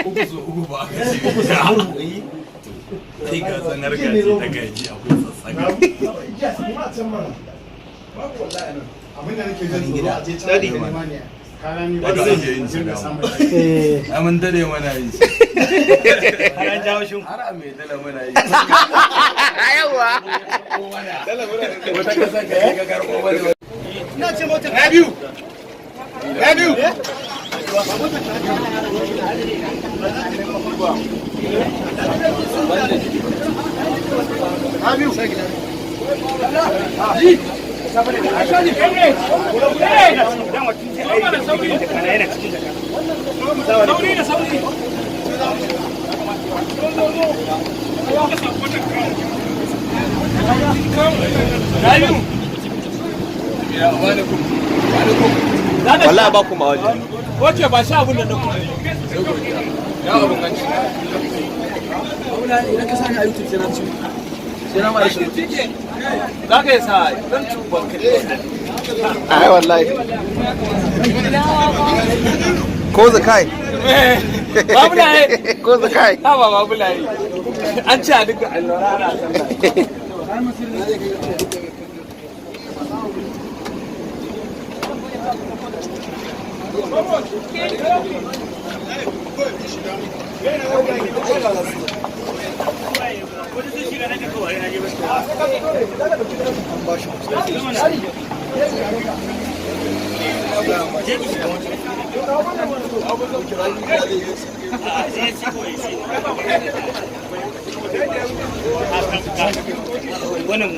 Uku so uku ba aka ce. Kai ka san harka ce ta gaji, akwai sassaka. Abin da nake jin tsoro, a je can da nema ne. Ba zai je yin shiga. Ai mun dade mana yi shi. An jawo shi. Har a mai dala muna yi. Yawa. Wata kasa ka je ka karɓo mana. Rabiu! Rabiu! Rabiu! Sauri da sauri. Wallahi ba ku ma waje. Wace ba sha abun da na kuma. Ya abun ganci. Idan ka sani a YouTube sai na ci. Sai na ma rashin. Za ka yi sa zan ci banka. Ai wallahi. Ko zakai. Babulaye. Ko zakai. Ha ba babulaye. An ci a duka allura ana sallah. Wannan.